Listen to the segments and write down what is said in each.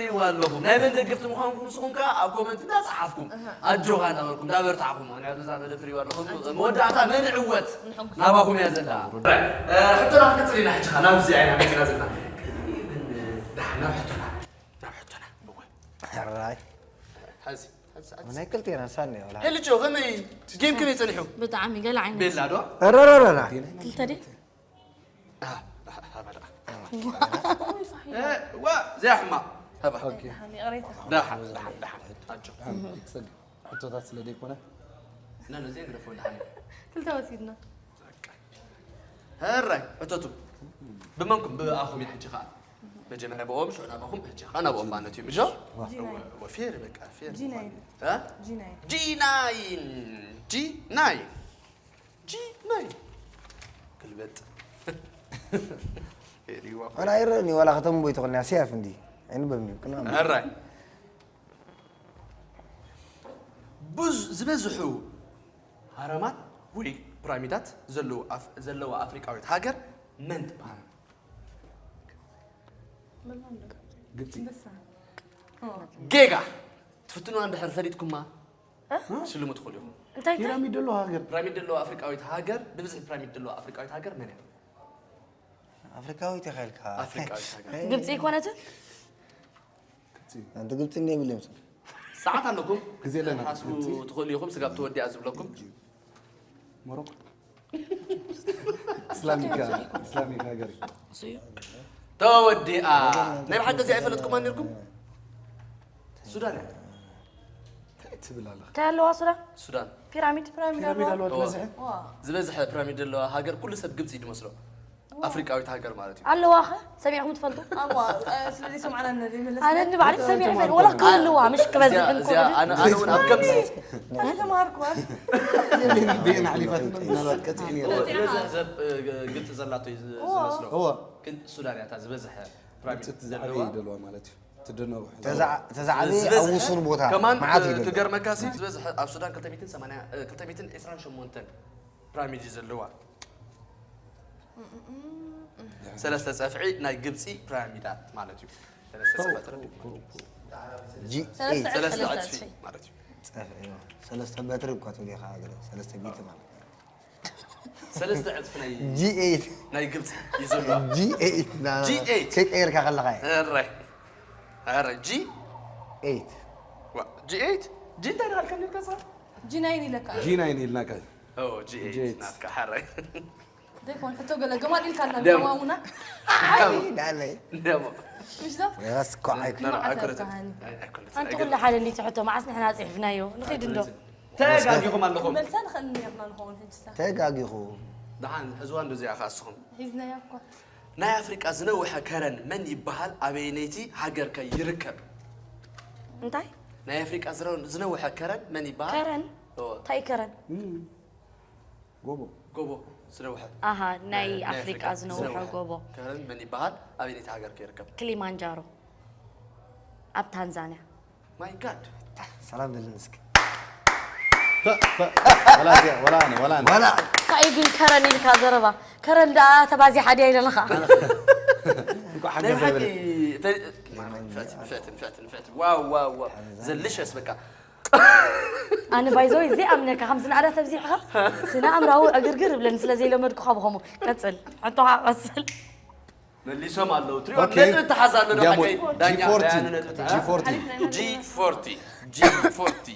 ትርእይዋ ኣለኹም። ናይ መን ደገፍቲ ምዃንኩም ንስኹም ከኣ ኣብ ኮመንት እንዳጸሓፍኩም፣ ኣጆኻ እንዳበልኩም፣ እንዳበርታዕኩም፣ ምኽንያቱ እዛ መደብ ትርእይዋ ኣለኹም። መወዳእታ መን ይዕወት? ናባኹም እያ ዘላ። እ፣ ሕቶና ክንቅጽል ኢና ሕጂ ኸኣ፣ ናብዚ ኢና መጺና ዘለና። ቅድሚ ግን፣ እ፣ ደሓን ናብ ሕቶና፣ ናብ ሕቶና። እወ። ሕራይ። ሓዚ፣ ሓዚ፣ ሓዚ። ናይ ክልቴና ሳኒ እያ፣ ወላ። ሄልቾ፣ ከመይ፣ ጌም ከመይ ጸኒሑ? ብጣዕሚ ገለ ዓይነት። ቤላ ዶ? ረረረረ። ክልተ ድየ? እ፣ ዋ፣ እዚኣ ሕማቕ። ሃባ። ኦኬ። ደሓን፣ ይቕሬታ። ደሓን፣ ደሓን፣ ደሓን። ኣጆ። ደሓን፣ ክሰግ-፣ ሕቶታት ስለ ዘይኮነ። ና፣ ነዚ ግደፎ፣ ደሓን። ክልተ ወሲድና። በቃ። ሕራይ፣ ሕተቱ። ብመንኩም? ብኣኹም እያ ሕጂ ኸኣ። መጀመርያ ብኦም፣ ሽዑ ናባኹም፣ ሕጂ ኸኣ ናብኦም ማለት እዩ። ምሽ? ጂ ናይን። ወ-፣ ወ-፣ ፌር፣ በቃ፣ ፌር። ጂ ናይን። እ? ጂ ናይን። ጂ ናይን። ጂ ናይን። ጂ ናይ ግልበጥ። ኤሪዋ። ኣነ ኣይረኣኒ፣ ዋላ ከተንብቦ ይትኽእልኒ፣ ሴፍ እንዲ። ኣይንበብኒ፣ ቅና። ሕራይ። ብዙ፣ ዝበዝሑ ሃረማት ወይ ፒራሚዳት ዘለዉ ኣፍ-፣ ዘለዋ ኣፍሪቃዊት ሃገር መን ትበሃል? ግብጺ። ጌጋ። ትፍትኑዋ እንድሕር ፈሊጥኩማ፣ እ? ሽልሙ ትኽእሉ ኢኹም። እንታይ፣ እንታይ? ፒራሚድ ዘለዎ ሃገር። ፒራሚድ ዘለዎ ኣፍሪቃዊት ሃገር፣ ብብዝሒ ፒራሚድ ዘለዎ ኣፍሪቃዊት ሃገር መን እያ? ኣፍሪካዊት ኢኻ ኢልካ። ኣፍሪቃዊት ሃገር። ግብጺ ኣይኮነትን? ግብጺ። ኣንቲ ግብጺ እንደ የብልም ሰብ። ሰዓት ኣለኩም? ግዜ ኣለና። ሓስቡ ግብጺ። ትኽእሉ ኢኹም፣ ስጋብ ተወዲኣ ዝብለኩም። ሞሮኮ። እስላሚካ፣ እስላሚክ ሃገር እዩ። እሱ እዩ። ተወዲኣ። ናይ ብሓቂ እዚኣ ኣይፈለጥኩማን ነርኩም? ሱዳን እያ። እንታይ ትብል ኣለኻ? እንታይ ኣለዋ ሱዳን? ሱዳን። ፒራሚድ? ፒራሚድ ፒራሚድ ኣለዋ። ኣለዋ እዋ። ዝበዝሐ። ዋ። ዝበዝሐ ፒራሚድ ዘለዋ ሃገር ኩሉ ሰብ ግብጺ እዩ ዝመስሎ። ዋ። ኣፍሪቃዊት ሃገር ማለት እዩ። ኣለዋ ኸ? ሰሚዕኹም ትፈልጡ? እዋ፣ እ፣ ስለዚ ሰምዓና ነዚ መለስ። ኣነ ንባዕለይ ሰሚዐ ይፈልጥ። ወላ ክህልዋ፣ ምሽ ክበዝሕ እዚኣ፣ እንኮ እዚኣ፣ ኣነ፣ ኣነ እውን ኣብ ከምዚ እንታይ ተማሃርኩ? ብኤን ኣሕሊፋት ምናልባት ቀፂዒ ነይረ። ዝበዝሕ ሰብ፣ እ፣ ግብጺ ዘላቶ እዩ ዝ-፣ እዋ። ዝመስሎ። እዋ። ግን ሱዳን እያ እታ ዝበዝሐ ፒራሚድ ግብጺ እቲ ዘለዋ። ዝዓበየ ይደልዋ ማለት እዩ። ትድነቑ። ተዛ-፣ ተዛዕበየ ኣብ ዝበዝሐ ውሱን ቦታ ከማን መዓት ክ-፣ ይደልዋ። ክገርመካ ሲ፣ ዝበዝሐ ኣብ ሱዳን ክልተ ሚእትን ሰማንያ፣ እ፣ ክልተ ሚእትን ዕስራን ሸሞንተን ፒራሚድ እዩ ዘለዋ። ሰለስተ ጸፍዒ ናይ ግብጺ ፒራሚዳት ማለት እዩ። ሰለስተ ጸፍዒ ጥርዲ ማለት እዩ። ጂ ኤይት። ሰለስተ ሰለስተ ዕጽፊ ዕጽፊ። ማለት እዩ። ጸፍዒ፣ ሰለስተ በትሪ እኳ ትብል ኢኻ፣ ገለ ሰለስተ ቢት ማለት እዩ። ሰለስተ ዕጽፊ ናይ ጂ ኤይት። ናይ ግብጺ እዩ ዘሎ። ጂ ኤይት ና-፣ ጂ ኤይት። ከይቀየርካ ከለኻ እየ። እረ፣ እረ፣ ጂ ኤይት። ዋ፣ ጂ ኤይት? ጂ እንታይ ኢልካ ነርካ? ጂ ናይን ኢለካ። ጂ ናይን ኢልናካ። ኦ፣ ጂ ኤይት ጂ ኤይት። ናትካ፣ ሓራይ። ዘይኮን፣ ሕቶ ገለ ገማል ኢልካና፣ ደም። ከማሙና። ደም። ዳለይ። ደሞ። ምሽ ዶ? ራስ እኮ ኣይኮነ ኣይኮነትን። ኣንቲ ኩሉ ሓደ እንዲ ትሕቶ መዓስ ንሕና ጽሒፍናዮ ንኺድ እንዶ ተጋጊኹም ኣለኹም። መልሳ ንኽእል ነርና ንኸውን ሕጅሳ። ተጋጊኹ። ደሓን ሕዝዋ እንዶ እዚኣ ከኣ እስኹም። ሒዝናያ እኳ። ናይ ኣፍሪቃ ዝነውሐ ከረን መን ይበሃል? ኣበየነይቲ ሃገር ከ ይርከብ? እንታይ ናይ ኣፍሪቃ ዝረ- ዝነውሐ ከረን መን ይበሃል? ከረን እዎ። እንታይ ከረን ጎቦ ጎቦ ዝነውሐ ኣሃ ናይ ናይ ኣፍሪቃ ዝነውሐ ጎቦ ከረን መን ይበሃል? ኣበየነይቲ ሃገር ከ ይርከብ? ክሊማንጃሮ ኣብ ታንዛንያ My God ሰላም በልን እስኪ። ወላ እዚኣ፣ ወላ ኣነ፣ ወላ ኣነ። ዋላ እንታይ ግን ከረን ኢልካ ዘረባ ከረን ደኣ ተባዚሓ ድያ ኢለንኻ እንኳዕ ናይ ሓገዘ ብሓቂ በለ። ፈ- ፈትን ፈትን ፈትን ፈትን ዋው ዋው ዋው ዘልሸስ በቃ ኣነ ባይዘወይ እዚ ኣምነካ ከም ዝናዕዳ ተብዚሕኻ ስነ ኣእምራዊ ዕግርግር እብለኒ ስለ ዘይለመድኩኻ ብኸምኡ ቀፅል ሕቶኻ ቀፅል መሊሶም ኣለዉ ትሪኦ ኦኬ። ነጥቢ ተሓዝ ኣሎ ዶ ዲያሞ- ሓቀይ ዳኛ ጂ ፎርቲ፣ ዳያኑ ነጥቢ ጂ ፎርቲ። ጂ ፎርቲ ጂ ፎርቲ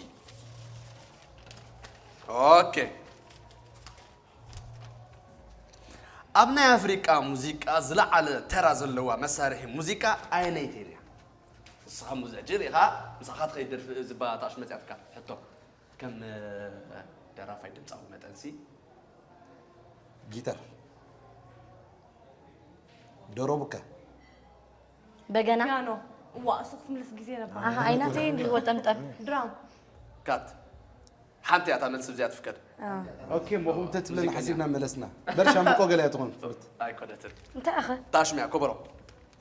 ኦኬ ኣብ ናይ ኣፍሪቃ ሙዚቃ ዝለዓለ ተራ ዘለዋ መሳርሒ ሙዚቃ ኣየነይቲ እያ ንስኻ ሙዚ ሕጂ ርኢኻ ምሳኻ ትኸይድ ደርፊ ዝባ ታሽ መፅያትካ ሕቶ ከም ደራፋይ ድምፃዊ መጠንሲ ጊታር፣ ደሮቡካ፣ በገና ፒያኖ። እዋ እሱ ክትምልስ ግዜ ነበር። ኣሃ ኣይናተይ እንዲ ወጠምጠም ድራም። ካት ሓንቲ እያ እታ መልሲ ብዚኣ ትፍቀድ ኦኬ ሞኹም ተትብለን ሓሲብና መለስና። በርሻምቆ ገለ እያ ትኾን። ኣይኮነትን እንታይ ኣኸ ታሽሚያ ኮበሮ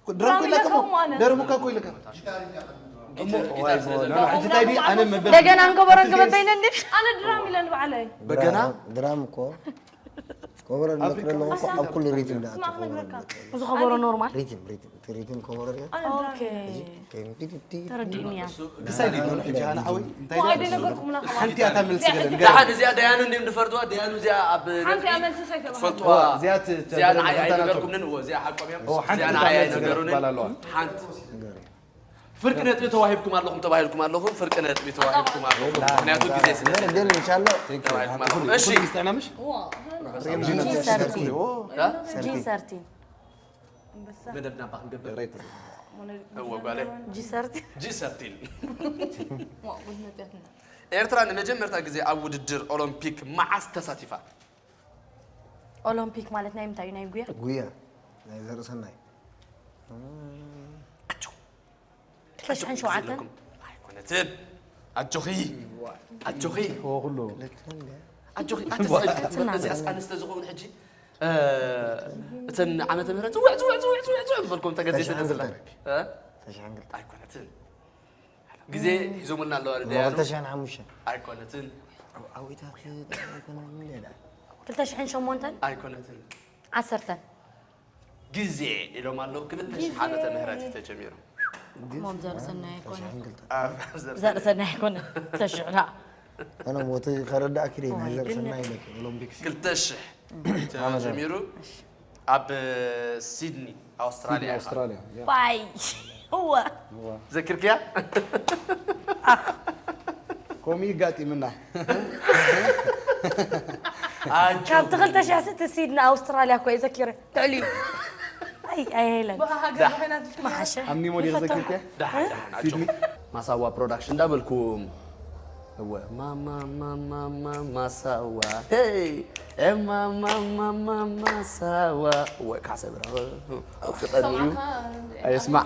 ድራም ኮይላ ድራም ከሞ ኢለ ከሞ ኣነ። ደርቡካ ኮይልካ ጊታር ጊታር ስለ ዝነበረ ዋይ ኖ ኖ ሕጂ ታይ ቢ ኣነ መበል በገናን ከበሮን ግበበይነ እንዲ ኣነ ድራም ኢለ ንባዕለይ። በገና ድራም እኮ ከበሮ ዝመክረ ኣለኹ እኮ ኣብ ኩሉ ሪትም ደኣ ስማዕ ክነግረካ። እዚ ከበሮ ኖርማል ሪትም ሪትም እቲ ሪትም ከበሮ ሪትም ኣነ ድራም ኦኬ ኢለ። ከይኑ ቲቲ ቲ ተረዲእኒ እያ ክሳይ ሊድ ኖ ሕጂ ኣነ ሓወይ እንታይ እኮ ኣይደነገርኩምና ከማን። ሓንቲ እያ እታ መልሲ ገለ ንገር ደሓን እዚኣ ደያኑ እንዲም ዝፈርድዋ ደያኑ እዚኣ ኣብ ሓንቲ እያ መልሲ ሳይተባ። ትፈልጥዋ እዚኣ ት- እዚኣ ንዓይ ት- ኣይነገርኩምንን እዎ እዚኣ ሓቆም እዮም ኦ፣ ሓንቲ እዚኣ እታ ንዓይ መልሲ ገለ ኣይነገሩንን ትባል ኣለዋ። ሓንቲ ፍርቂ ነጥቢ ተዋሂብኩም ኣለኹም ተባሂልኩም ኣለኹም ፍርቂ ነጥቢ ተዋሂብኩም ኣለኹም ምክንያቱ ግዜ ስለ ግን ኢንሻላ ተባሂልኩም ኣለኹም እሺ ምስጥዕና ምሽ ጂ ሰርቲን ጂ ሰርቲን መደብና ባ ክንገብር እዎ ጓለይ ጂ ሰርቲን ጂ ሰርቲን ኤርትራ ንመጀመርታ ግዜ ኣብ ውድድር ኦሎምፒክ መዓስ ተሳቲፋ ኦሎምፒክ ማለት ናይ ምንታይ እዩ ናይ ጉያ ጉያ ናይ ዘርእሰናይ ክልተ ሽሕን ሸውዓተን ኣይኮነትን ኣጆኺ ኣጆኺ ኩሉ ኣጆኺ ኣትስእልእዚኣስ ኣንስተ ዝኸውን ሕጂ እተን ዓመተ ምህረት ፅውዕ ፅውዕ ፅውዕ ፅውዕ ፅውዕ ዝበልኩም ተገዜ ስለዘላ ኣይኮነትን ግዜ ሒዞምልና ኣለዋ ደያኑ ክልተ ሽሕን ሓሙሽተ ኣይኮነትን ዓዊታት ኣይኮነን ሌላ ክልተ ሽሕን ሸሞንተን ኣይኮነትን ዓሰርተን ግዜ ኢሎም ኣለዉ ክልተ ሽሕ ዓመተ ምህረት እዩ ተጀሚሩ ሞም ዘርእሰናይ ኣይኮነ ኣብ ዘር- ዘርእሰናይ ኣይኮነ ክልተ ሽሕ ደኣ ኣነ ሞት ከረዳእ ክደ ናይ ዘርእሰናይ ኢለ ኦሎምፒክስ ክልተ ሽሕ ተጀሚሩ ኣብ ሲድኒ ኣውስትራሊያ ኢኻ። ኣውስትራሊያ ያ። ባይ እወ ዘክርክያ ከምኡ ይጋጢምና ኣጆ ካብቲ ክልተ ሽሕ ስቲ ሲድኒ ኣውስትራሊያ እኮ እየ ዘኪረ ልዕሊኡ ኣይ ኣይ ሄለን ብሃገር ኮይና መሓሸ ኣብ ኒሞ ዲር ዘኪርክያ ደሓን ደሓን ኣጆ ማሳዋ ፕሮዳክሽን እንዳበልኩም እወ ማማ ማማ ማማ ማሳዋ ሄይ ኤ ማማ ማማ ማሳዋ እወ ካሰብራ ቅጠል እዩ ኣየስማዕ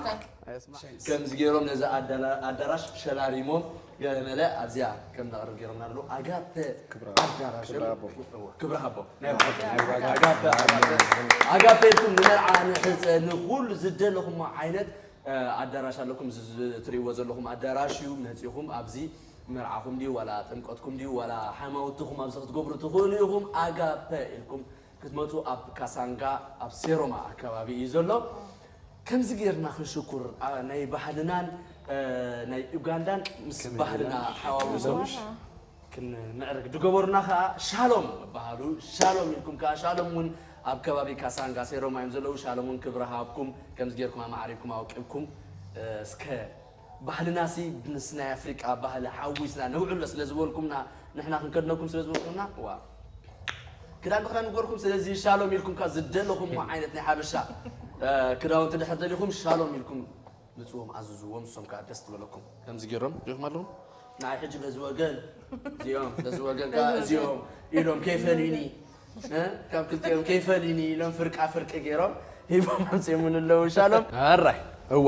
ኣየስማዕ ከምዚ ገይሮም ነዚ ኣዳላ- ኣዳራሽ ሸላሊሞም ገለ መለ ኣብዚኣ ከም ነቕርብ ገይሮምና ኣለዉ ኣጋተ ኣዳራሽ እዮም። ክብረ ሃቦ ናይ ኣጋተ ኣጋተ ኣጋተ ኢልኩም ንመርዓ ንሕፀ ንኩሉ ዝደለኹሞ ዓይነት ኣዳራሽ ኣለኩም እዚ ትሪእዎ ዘለኹም ኣዳራሽ እዩ መፂኹም ኣብዚ መርዓኹም ድዩ ዋላ ጥምቀትኩም ድዩ ዋላ ሃይማኖትኹም ኣብዚ ክትገብሩ ትኽእሉ ኢኹም ኣጋተ ኢልኩም ክትመፁ ኣብ ካሳንጋ ኣብ ሴሮማ ኣካባቢ እዩ ዘሎ ከምዚ ጌርና ክንሽኩር ኣ- ናይ ባህልናን እ፣ ናይ ኡጋንዳን ምስ ባህልና ሓዋዊሶም ክንምዕርግ ዝገበሩና ከዓ ሻሎም በሃሉ ሻሎም ኢልኩም ከዓ ሻሎም እውን ኣብ ከባቢ ካሳንጋ ሴሮማ እዮም ዘለዉ ሻሎም እውን ክብሪ ሃብኩም ከምዚ ጌርኩም ኣማዕሪግኩም ኣውቂብኩም እ፣ እስከ ባህልናሲ ምስ ናይ ኣፍሪቃ ባህሊ ሓዊስና ነውዕሎ ስለ ዝበልኩምና ንሕና ክንከድነኩም ስለ ዝበልኩምና ዋ ክዳን ብክዳን ንገርኩም። ስለዚ ሻሎም ኢልኩም ካብ ዝደለኹም ዓይነት ናይ ሓበሻ ክዳውንቲ ድሕር ደሊኹም ሻሎም ኢልኩም ምጽዎም ኣዝዝዎም። እሶም ከዓ ደስ ትበለኩም ከምዚ ገይሮም ዲኹም ኣለኹም። ንዓይ ሕጂ በዚ ወገን እዚኦም በዚ ወገን ከዓ እዚኦም ኢሎም ከይፈልዩኒ፣ ካብ ክልቲኦም ከይፈልዩኒ ኢሎም ፍርቃ ፍርቂ ገይሮም ሂቦም ኣምፅኦምን ኣለዉ። ሻሎም ኣራይ እወ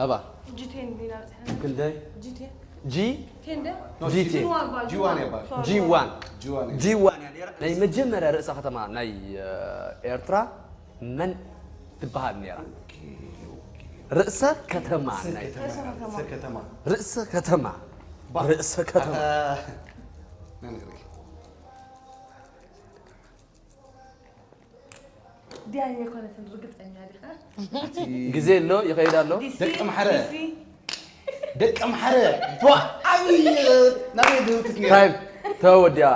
ኣባ ጂቴን ዲና በፅሐ። ክንደይ ጂቴን ጂ ቴንደ ጂቴን ጅዋን ባል ጂ ዋን ይባል። ጂ ዋን ጂ ዋን ጂ ዋን እያ ነይራ። ናይ መጀመርያ ርእሰ ከተማ ናይ ኤርትራ መን ትበሃል ነይራ? ርእሰ ከተማ ናይ ርእሰ ከተማ ርእሰ ከተማ ግዜ ኣሎ ይኸይድ ኣሎ። ደቂ ምሓረ ደቂ ምሓረ ዓብዪ ናበይ ድህውትት ነይራ። ታይም ተወዲኣ።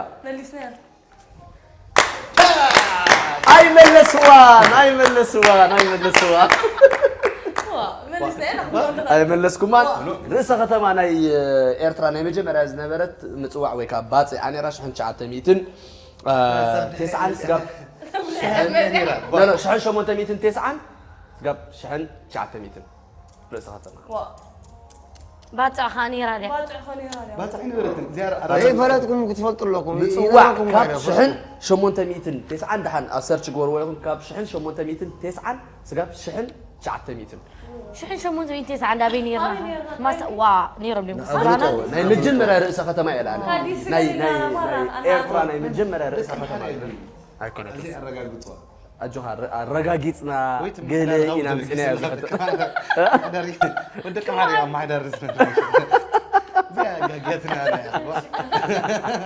ኣይመለስዋን ኣይመለስዋን ኣይመለስዋን ኣይመለስኩማን። ርእሰ ከተማ ናይ ኤርትራ ናይ መጀመርያ ዝነበረት ምፅዋዕ ወይ ከዓ ባፅዕ ኣኔራ ሽሕን ትሽዓተ ሚእትን ተስዓን ስጋብ ሽሕን ሸሞንተ ሚእትን ተስዓን ስጋብ ሽሕን ትሽዓተ ሚእትን ርእሰ ከተማ። ባጽዕ ኸኣ ነይራ ድያ? ባጽዕ ኸኣ ነይራ ድያ? ባጽዕ ኣይነበረትን። እዚኣ ረ- ኣረ- ዘይፈለጥኩም ክትፈልጡ ኣለኩም። ምጽዋዕ ይነግረኩም ካብ ነይረ፣ ሽሕን ሸሞንተ ሚእትን ተስዓን ደሓን ኣብ ሰርች ግበርዎ ኢኹም። ካብ ሽሕን ሸሞንተ ሚእትን ተስዓን ስጋብ ሽሕን ትሽዓተ ሚእትን። ሽሕን ሸሞንተ ሚእትን ተስዓን ዳበይ ነይርና? ኣበይ ነይርና? ማሳ ዋ ነይሮም ድዮም? ንኣፍሪቃ እውን። ናይ መጀመርያ ርእሰ ከተማ እያ። ኣዲስ ናይ ናይ ገበያ ናይ ኣማራ፣ ኤርትራ ናይ መጀመርያ ርእሰ ከተማ እያ። ኣይኮነትን። እዚ ኣረጋግጽዋ። ኣጆኻ ኣረ- ኣረጋጊጽና ወይ ትም- ገለ ክዳን ኢና ኣውድር ምጽናዮ። ክስለ ደቂ ማሕደር። ደቂ ማሕደር እዮም ማሕደር ዝነግሩ። እዚኣ ጋግያትና ኣላ እያ።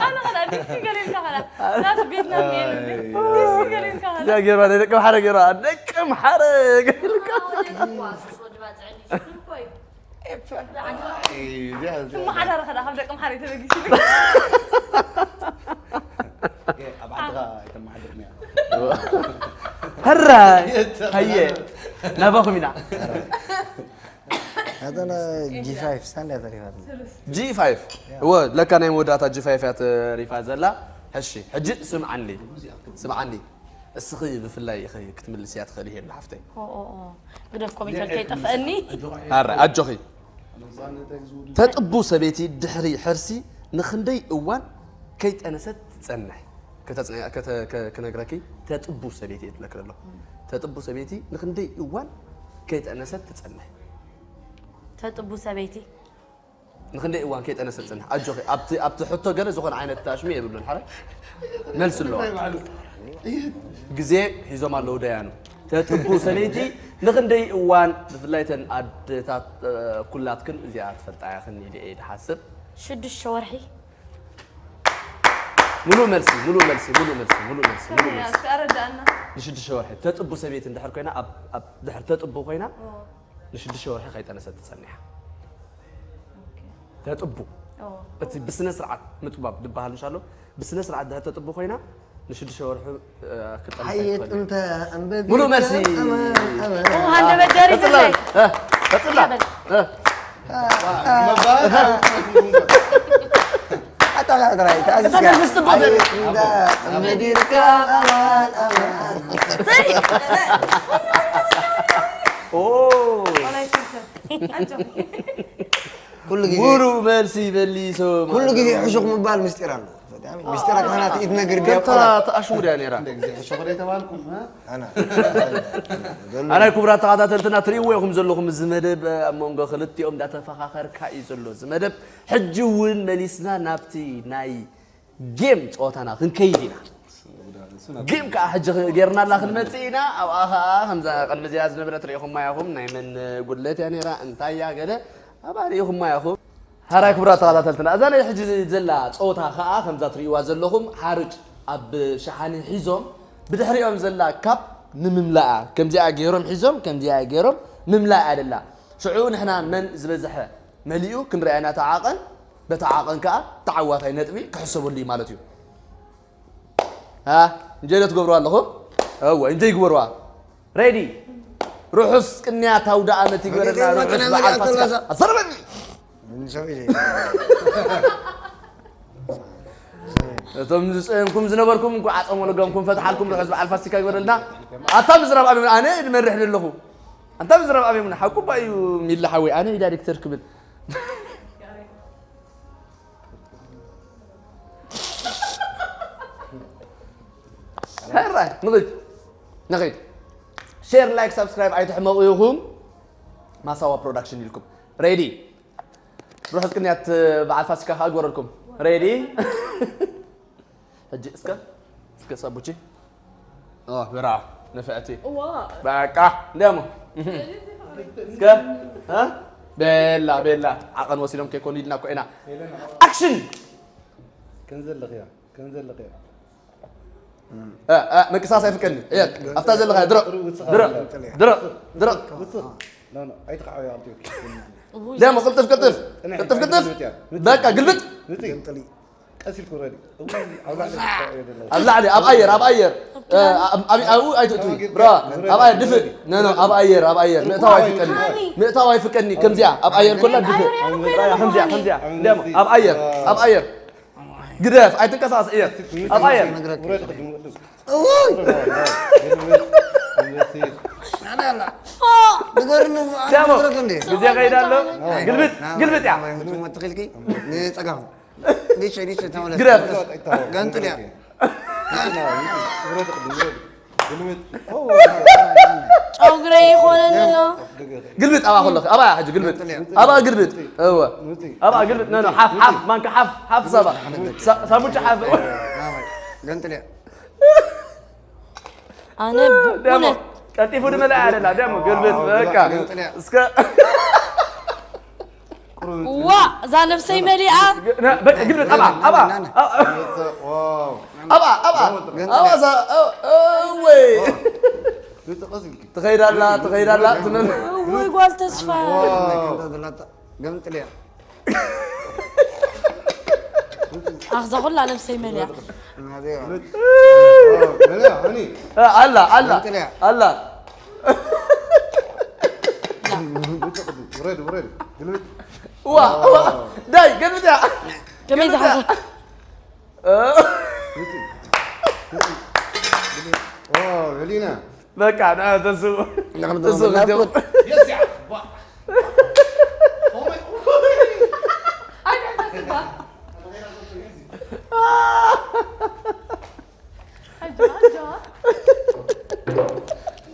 ኣነ ኸላ ዲሲ ገለ ኢልካ ኸላ ናቱ ቤትና እኒኤ ዲሲ ገለ ኢልካ ኸላ እዚኣ ገይራ ናይ ደቂ ማሕረ ገይራ ደቂ ማሕረ ገይርካ ትመሓዳረ ኸዳ ካብ ደቂ ምሓረ ተበጊሱ ኣብ ዓድኻ ኣይተመሓድርንያ ሕራይ ሃየ ናባኹም ኢና ናተና ጂ ፋይቭ ሳንድያ ተሪፋት ጂ ፋይቭ እወ ለካ ናይ መወዳእታ ጂ ፋይቭ እያ ተሪፋ ዘላ ሕሺ ሕጂ ስምዓኒ ስምዓኒ እስኺ ብፍላይ ኢኺ ክትምልስያ ትኽእሊ ሄሉ ሓፍተይ። ኦ፣ ኦ፣ ኦ። ግደፍ ኮሜንተር ከይጠፍአኒ። ኣረ ኣጆኺ። ተጥቡ ሰበይቲ ድሕሪ ሕርሲ ንኽንደይ እዋን ከይጠነሰት ትጸንሕ? ከተጽንያ- ከተ- ከ- ክነግረኪ ተጥቡ ሰበይቲ እየ ትብለኪ ዘለኹ። ተጥቡ ሰበይቲ ንኽንደይ እዋን ከይጠነሰት ትጸንሕ? ተጥቡ ሰበይቲ ንክንደይ እዋን ከይጠነሰ ዝጸንሕ ኣጆኺ ኣብቲ ኣብቲ ሕቶ ገለ ዝኾነ ዓይነት ታሽሙ የብሉን ሓረ መልሲ ኣለዋ ግዜ ሒዞም ኣለዉ ደያኑ ተጥቡ ሰበይቲ ንክንደይ እዋን ብፍላይ ተን ኣደታት ኩላትክን እዚኣ ትፈልጣ ኢኽን ኢለ እየ ዝሓስብ ሽዱሽተ ወርሒ ሙሉ መልሲ ሙሉ መልሲ ሙሉ መልሲ ሙሉ መልሲ ሙሉ መልሲ ኣረዳእና ንሽዱሽተ ወርሒ ተጥቡ ሰበይቲ እንድሕር ኮይና ኣብ ድሕር ተጥቡ ኮይና ንሽዱሽተ ወርሒ ከይጠነሰት ትጸንሕ እያ። ተጥቡ እቲ ብስነ ስርዓት ምጥባብ ዝበሃል ምሽ ኣሎ ብስነ ስርዓት ድሕር ተጥቡ ኮይና ንሽዱሽተ ወርሒ ክትጠንሳ ሓየት ትኽእል። እንተ ኣንበቢ ሙሉእ መልሲ። ኣመ- ኣመ- ሃንደበት ደሪፍ ቀጽላ ኣለይ። እ፣ ቀጽላ እ፣ ኣጣላ ጥራይ ተኣዚዝካ። በደንብ ስትባል። ሓየት እንተ ኣንበቢ ኣመል ኣመል። ኦ ዋላ ይትንከፍ ኣጆኺ ኩሉ ግዜ ሙሉእ መልሲ መሊሶም ኩሉ ግዜ ሕሹኽ ምባል ምስጢር ኣሎ። ምስጢር ካህናት ኢድ ነግር ከምታ ዲያቆናት ተኣሽሙ ድያ ነይራ እንደ ግዜ ሕሹኽ ዶ ኣይተባልኩም እ? ኣና ኣናይ ክቡራት ተኸታተልትና ትርእይዎ ኢኹም ዘለኹም እዚ መደብ ኣብ መንጎ ክልቲኦም እንዳተፈኻኸርካ እዩ ዘሎ እዚ መደብ ሕጂ እውን መሊስና ናብቲ ናይ ጌም ፀወታና ክንከይድ ኢና ጌም ከዓ ሕጂ ጌርናላ ክንመፅእ ኢና ኣብኣ ከዓ ከምዛ ቅድሚ እዚኣ ዝነበረት ርኢኹማ ኢኹም ናይ መን ጉድለት እያ ነይራ እንታይ እያ ገለ ኣብኣ ርኢኹማ ኢኹም ሃራይ ክቡራት ተኸታተልትና እዛ ናይ ሕጂ ዘላ ፀወታ ከዓ ከምዛ ትርእይዋ ዘለኹም ሓርጭ ኣብ ሸሓኒ ሒዞም ብድሕሪኦም ዘላ ካብ ንምምላኣ ከምዚኣ ገይሮም ሒዞም ከምዚኣ ገይሮም ምምላእ ኣደላ ሽዑ ንሕና መን ዝበዝሐ መሊኡ ክንሪኣ ኢና ተዓቐን በቲ ዓቐን ከዓ ተዓዋታይ ነጥቢ ክሕሰበሉ እዩ ማለት እዩ እንጀይ ዶ ትገብሩ ኣለኹም እወ እንጀይ ግበሩዋ ሬዲ ርሑስ ቅንያት ኣውደ ኣመት ይግበረና ርሑስ በዓል ፋሲካ ኣሰርበኒ እቶም ዝጸየምኩም ዝነበርኩም እንኳዕ ኣጸሞ ለጋምኩም ፈትሓልኩም። ርሑስ በዓል ፋሲካ ይግበረልና። ኣታ ምዝራብ ኣበይ ኣነ ድመርሕ ዘለኹ። ኣንታ ምዝራብ ኣበይ ሓቁ ባዩ ሚላ ሓወይ ኣነ ዳይሬክተር ክብል። ሕራይ ንኺድ ንኺድ። ሼር፣ ላይክ፣ ሳብስክራይብ ኣይትሕመቑ ኢኹም። ማሳዋ ፕሮዳክሽን ኢልኩም ሬዲ። ርሑስ ቅንያት በዓል ፋሲካ ከኣ ግበረልኩም። ሬዲ። ሕጂ እስከ እስከ ሳቡቺ። ኦ ብራ ነፈዕቲ። እዋ። በቃ ደሞ። እስከ እ? ቤላ ቤላ ዓቐን ወሲዶም ከይኮኑ ኢልና እኮ ኢና። ኣክሽን። ከም ዘለኽያ ከም ዘለኽያ። እ፣ እ፣ ምንቅስቃስ ኣይፍቀድኒ። እየ፣ ኣብታ ዘለኻያ ድረቕ፣ ድረቕ፣ ድረቕ፣ ድረቕ። ውስኽ። ኖ፣ ኖ፣ ኣይትኽዓውያ ክልቲኡ። እውይ። ደሞ፣ ቅልጥፍ፣ ቅልጥፍ። ጽንሕ፣ ቅልጥፍ፣ ቅልጥፍ። ጽንሕ፣ ጽንሕ። በቃ፣ ግልብጥ። ውጽእ። ገምጥሊ። ቀስ ኢልኩ ውረዲ። እውይ፣ ኣብ ላዕሊ ትኽዓውዮ ዘለኹ። ኣብ ላዕሊ፣ ኣብ ኣየር፣ ኣብ ኣየር። እ፣ ኣብ፣ ኣብ፣ ኣብኡ ኣይትእትዊ። ብራ፣ ኣብ ኣየር፣ ድፍእ። ኖ፣ ኖ፣ ኣብ ኣየር፣ ኣብ ኣየር። ምእታው ኣይፍቀድኒ። ምእታው ኣይፍቀድኒ። ከምዚኣ፣ ኣብ ኣየር ኮላ ድፍእ። ከምዚኣ፣ ከምዚኣ። ደሞ፣ ኣብ ኣየር፣ ኣብ ኣየር። ግደፍ፣ ኣይትንቀሳቐስ፣ እየ። ኣብ ኣየር። ውረድ፣ ቅድም ውረድ። እውይ! ንገርኒ፣ ሻሞ፣ መድረክ እንዴ? ግዜ ከይዳ ኣሎ። ግልብጥ፣ ግልብጥ እያ። ትኽልኪ፣ ንጸጋም። ሊሸ፣ ሊሸ፣ ተመለስ። ግደፍ። ገንጥል እያ። ውረድ፣ ቅድም ውረድ። ግልብጥ። ጨው ግረ ይኾነኒ ኣሎ። ግልብጥ፣ ኣብኣ ከለኺ፣ ኣብኣ ሕጂ ግልብጥ። ገንጥል እያ። ኣብኣ ግልብጥ። እወ። ኣብኣ ግልብጥ። ኖ፣ ኖ፣ ሓፍ፣ ሓፍ፣ ማንካ ሓፍ፣ ሓፍ ሳባ። ሳ-፣ ሳሙጫ ሓፍ። ገንጥል እያ። ኣነ ደሞ፣ ብእውነት ቀልጢፉ ድመልኣ ያደላ፣ ደሞ፣ ግልብጥ፣ በቃ። ገንጥል እያ። እስከ ዋ፣ እዛ ነብሰይ መሊኣ። ነ-፣ በቃ፣ ግልብጥ፣ ኣብኣ፣ ኣብኣ። ዋው። ኣብኣ፣ ኣብኣ። ገንጥል እያ። ኣብኣ፣ እዛ፣ እ-፣ እወይ። ትኸይድ ኣላ፣ ትኸይድ ኣላ፣ ትመ-፣ እወይ፣ ጓል ተስፋ። ዋው። ገምጥል እያ። ኣኽዛ ኩላ ነብሰይ መሊኣ። እናዘይ ኣላ፣ ኣላ፣ ገምጥል እያ። ኣላ። ውረድ፣ ውረድ፣ ግልብጥ። ዋ፣ ዋ፣ ዳይ፣ ገልብጥ እያ። ከመይ ዝሓዘ? እ? ውፂ፣ ውፂ፣ ግልብጥ። ኦ፣ ህሊና። በቃ፣ ና፣ ተስኡ። ንኽንብሎ ተስኡ፣ ምላስ ክትብል። ጉድ። Yes, yeah. What? Oh my.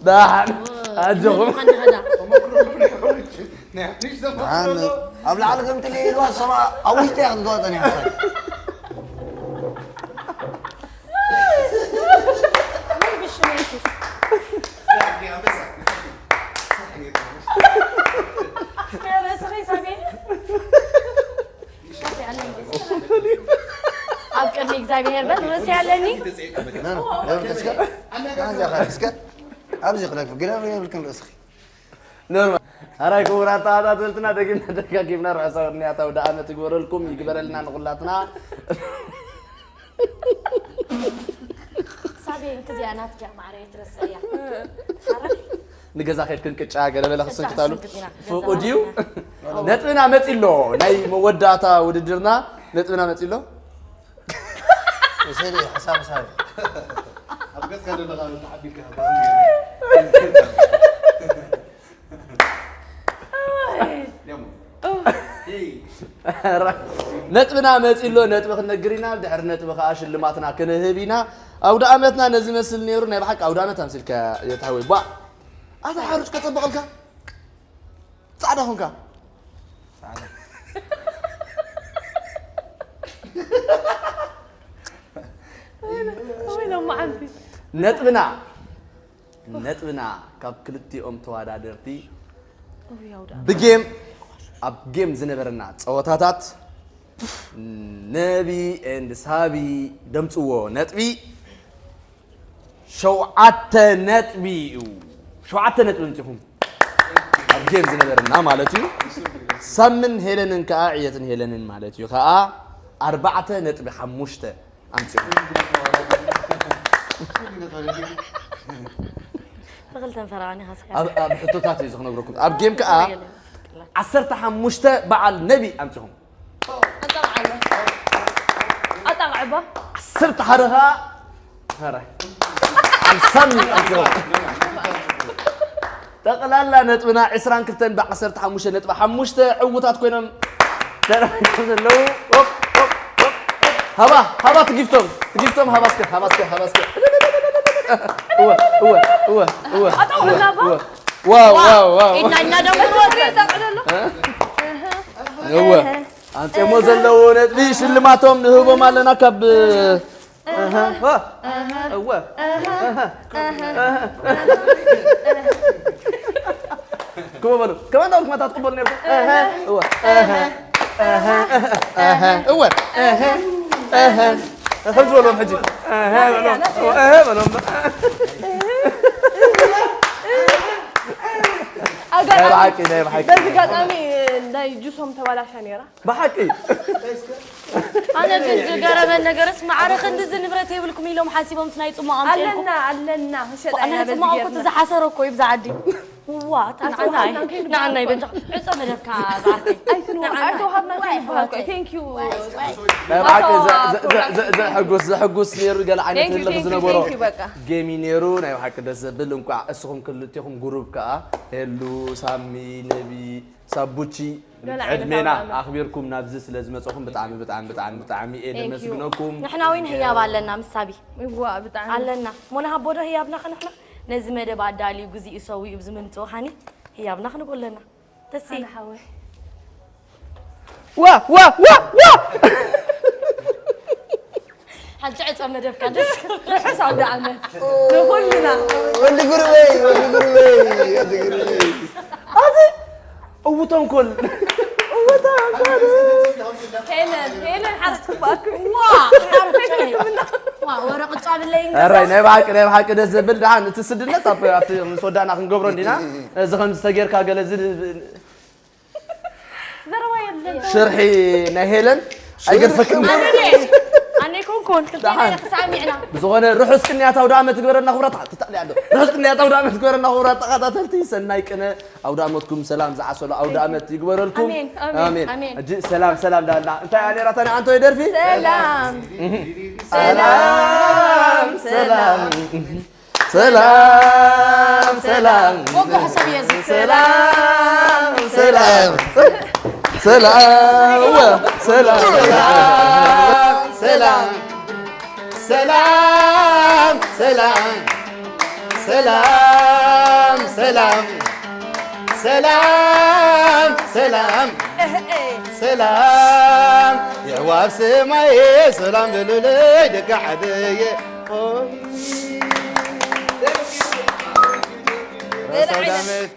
ዳሓን፣ ኣጆኹም። ደሓን፣ ኣብ ላዕሊ ከምቲ ኢልዋ ሰማ ኣብ ውሽጢ እያ ክትዋጠን እያ። ኣብ ቅድሚ እግዚኣብሔር በል ርእሲ ኣለኒ። ና፣ ና፣ ና፣ እስከ፣ እስከ፣ ኣብዚ ክለፍ፣ ግዳ የብልክን ርእስኺ። ኖርማል። ኣራይ ክቡራት ተኸታተልትና፣ ደጊምና ደጋጊምና ርሑስ ኣውድንያት ኣውደ ዓመት ይግበረልኩም፣ ይግበረልና ንኹላትና። ሳቤን ክዚኣ ናትኪ እያ ማዕረ፣ ኣይትረስዕያ። ሓራይ። ንገዛ ከድክን ቅጫ ገለ በለ ክትስንክታሉ። ፍቑድ እዩ። ነጥብና መጺ ኣሎ። ናይ መወዳእታ ውድድርና ነጥብና መጺ ኣሎ። እሰይ፣ ሓሳብ፣ ሓሳብ። ኣብ ገጽካ ዘሎ ካብ ተሓቢልካ፣ ነጥብና መጺ ኣሎ፣ ነጥቢ ክንነግር ኢና። ድሕሪ ነጥቢ ከኣ ሽልማትና ክንህብ ኢና። ኣውደ ዓመትና ነዚ መስል ነይሩ። ናይ ብሓቂ ኣውደ ዓመት ኣምሲልካ የትሃወይ። ቧ! ኣታ ሓሩጭ ከጸብቐልካ? ጻዕዳ ኾንካ። ጻዕዳ። ወይ ሎማዓንቲ። ነጥብና፣ ነጥብና ካብ ክልቲኦም ተወዳደርቲ እውይ፣ ኣውደ ዓመት። ብጌም፣ ኣብ ጌም ዝነበረና ጸወታታት ነቢ ኤንድ ሳቢ ደምጽዎ ነጥቢ ሸውዓተ ነጥቢ እዩ። ሸውዓተ ነጥቢ ኣምጺኹም። ኣብ ጌም ዝነበረና ማለት እዩ። ሳምን ሄለንን ከኣ፣ ዕየትን ሄለንን ማለት እዩ ከኣ፣ ኣርባዕተ ነጥቢ ሓሙሽተ ኣምጺኹም። ተኽልተን ፈረቓኒ ካስካ። ኣብ፣ ኣብ ሕቶታት እዩ ዝኽነግረኩም። ኣብ ጌም ከኣ፣ ዓሰርተ ሓሙሽተ በዓል ነቢ ኣምጺኹም። ኣጣቕዓለ። ኣጣቕዕባ። ዓሰርተ ትርታ ሓደ ኸዓ ኸራይ ሓምሳን ኣምፂኦም። ጠቕላላ ነጥብና ዕስራን ክልተን ብዓሰርተ ሓሙሽተ ነጥቢ ሓሙሽተ ዕዉታት ኮይኖም ተረኺቦም ዘለዉ። ኦፕ፣ ኦፕ፣ ኦፕ። ሃባ፣ ሃባ ትጊፍቶም፣ ትጊፍቶም፣ ሃባ እስከ፣ ሃባ እስከ፣ ሃባ እስከ። እወ፣ እወ፣ እወ፣ እወ፣ ኣጠውላ እወ፣ እባ። እወ። ዋው፣ ዋው፣ ዋው። ኢድና፣ ኢድና ደውል ወጥሪ። እወ። ኣምፅኦሞ ዘለዉ ነጥቢ ሽልማቶም ንህቦም ኣለና ካብ እወ። ክመ በሉ። ከማን ዳውር ክመታ ትቕበሉ ነርኩም። እወ። እወ። ከምዚ በሎም ሕጂ። እወ። እወ። እወ። ኣጋጣሚ ናይ ብሓቂ፣ ናይ ብሓቂ። በዚ ኣጋጣሚ ናይ ጁሶም ተባላሻ ነይራ። ብሓቂ። ኣነ ግን ዝገረመን ነገርስ ማዕረ ክንድዚ ንብረት የብልኩም ኢሎም ሓሲቦምስ ናይ ጽማቕ ኣምጺኦልኩም። ኣለና፣ ኣለና፣ ክንሸጣ ኢና ናይ በዚ ጽማቕ እኮ ጌርና። ዝሓሰረ እኮ እዩ ብዛ ዓዲ። ዋ፣ ኣታ ኣታ ንዓና ንዓና እዩ። ከይንበሃል ንዓና እዩ እኮ። በጃ። ዕጾ መደብካ ዝዓርከይ። ኣይትንዋ-፣ ንዓና። ኣይተዋሃብና ዋይ፣ ከይንበሃል እኮ። ዋይ። Thank you። ናይ ብሓቂ ዘ-፣ ዘ-፣ ዘ-፣ ዘ-፣ ዘሕጉስ፣ ዘሕጉስ ነይሩ ገለ ዓይነት Thank you፣ ህልኽ thank you፣ ዝነበሮ thank you፣ በቃ። ጌም እዩ ነይሩ። ናይ ብሓቂ ደስ ዘብል። እንቋዕ እስኹም ክልቴኹም ጉሩብ ከኣ ሄሉ፣ ሳሚ፣ ነቢ፣ ሳቡቺ ገለ ዓይነት ዕድሜና ኣውራና። ኣኽቢርኩም ናብዚ ስለ ዝመጸኹም ብጣዕሚ፣ ብጣዕሚ፣ ብጣዕሚ፣ ብጣዕሚ እየ Thank you። ደመስግነኩም። ንሕና እውን ህያብ ኣለና ምስ ሳቢ። እዋ፣ ብጣዕሚ። ኣለና። ሞና ሃቦ ዶ ህያብና ኸ ንሕና? ነዚ መደብ ኣዳልዩ፣ ግዚኡ ሰዊኡ ብዝምንጽኡ ሃኒ ህያብና ክንቦ ኣለና። ተሲ። ኣነ ሓወይ። ዋ፣ ዋ፣ ዋ፣ ዋ! ሓንቲ ዕጸ መደብካ ደስ ክብል። ርሑስ ኣውደ ዓመት ንኹልና። ወዲ ጉርበይ፣ ወዲ ጉርበይ፣ ወዲ ጉርበይ። ኣዚ እዉ ተንኮል። እዉ ተንኮል። ሄለን፣ ሄለን ሓንቲ ክበኣኩም። ዋ! ዋ፣ ወረ ቅጫ ብለይ። ኣራይ፣ ናይ ብሓቂ፣ ናይ ብሓቂ ደስ ዘብል። ደሓን እቲ ስድነት ኣብ፣ ኣብቲ ምስ ወዳእና ክንገብሮ እንዲና። እዚ ከምዚ ተጌርካ ገለ እዚ ዘረባ የለን። ሽርሒ ናይ ሄለን ኣይገድፈክን። ኣነ፣ ኣነ ኣይኮንኩን፣ ክልቴና ደሓን። ኢና ተሳሚዕና። ብዝኾነ ርሑስ ቅንያት ኣውደ ዓመት ይግበረልና ክብራት። ትታሊ ኣሎ። ርሑስ ቅንያት ኣውደ ዓመት ይግበረልና ክብራት ተኸታተልቲ። ሰናይ ቅነ ኣውደ ዓመትኩም ሰላም ዝዓሰሎ ኣውደ ዓመት ይግበረልኩም። ኣሜን፣ ኣሜን፣ ኣሜን። ኣሜን። ሕጂ ሰላም፣ ሰላም ዳልና። እንታይ እያ ነይራ እታ ናይ ኣንቶኒ ደርፊ? ሰላም። እህ። ሰላም፣ ሰላም። ሰላም፣ ሰላም። ሞጎ ሕሰብ እየ እዚ። ሰላም፣ ሰላም። ሰላም፣ እወ፣ ሰላም። ሰላም፣ ሰላም። ሰላም፣ ሰላም። ሰላም፣ ሰላም። ሰላም፣ ሰላም። እህ፣ እህ። ሰላም፣ የሕዋት ሰማየ፣ ሰላም በሉለይ ደቂ ዓደየ። ኦይ። ርሑስ ኣውደ ዓመት።